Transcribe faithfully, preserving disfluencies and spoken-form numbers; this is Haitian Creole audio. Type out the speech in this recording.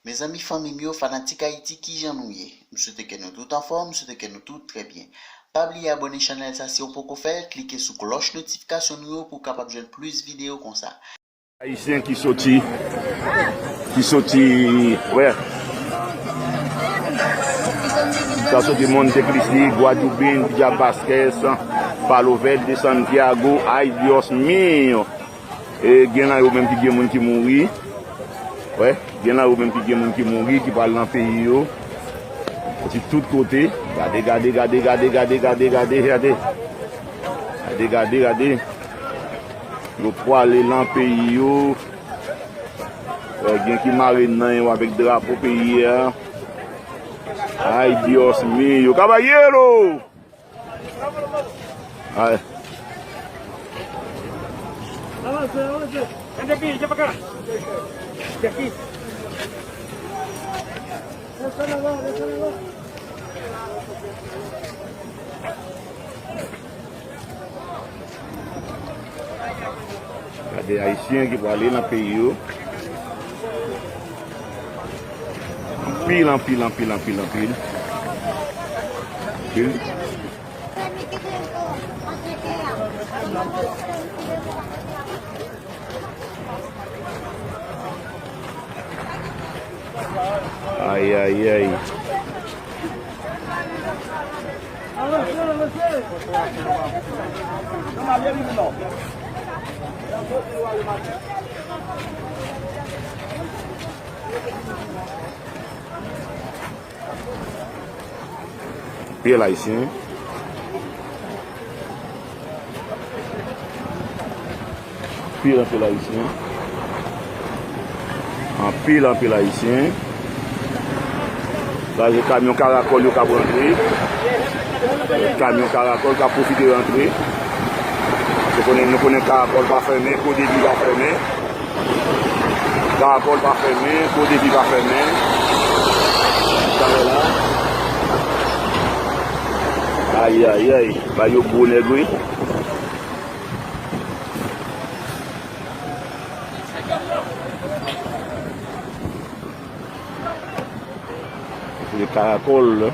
Mezanmi, fanmi m yo, fanatik Ayiti, kijan nou ye? M swete ke nou tout anfòm, m swete ke nou tout trè byen. Pa bliye abòne chanèl sa si w poko fè l, klike sou klòch notifikasyon nou yo pou w kapab jwenn plis videyo konsa. Ayisyen ki soti, ki soti, wè. Sa soti Monte Cristi, Guadeloupe, Villa Vasquez, Palo Verde, Santiago, ay Dios mío. E gen nan yo menm ki gen moun ki mouri. Wè, gen nan yo menm ki gen moun ki mouri, ki pral nan peyi yo. Soti tout kote. Gade, gade, gade, gade, gade, gade, gade, gade. Gade, gade, gade. Yo prale nan peyi yo. Wè, gen ki mare nan yo avèk drapo peyi a. Ay Dios mío, caballero! Ay. Gade Ayisyen ki prale nan peyi yo. Anpil, anpil, anpil, anpil, anpil. Anpil. Ay, ay, ay. Pil Ayisyen. Anpil, anpil Ayisyen. Anpil, anpil Ayisyen. Sa se kamyon karakòl yo k ap rantre. Kamyon karakòl k ap pwofite rantre. Nou konnen, nou konnen karakòl pa fèmen, kodevi pa fèmen. Karakòl pa fèmen, kodevi pa fèmen. Talè la. Ay, ay, ay. Ba yo gwo nèg, wi. Se karakòl, la.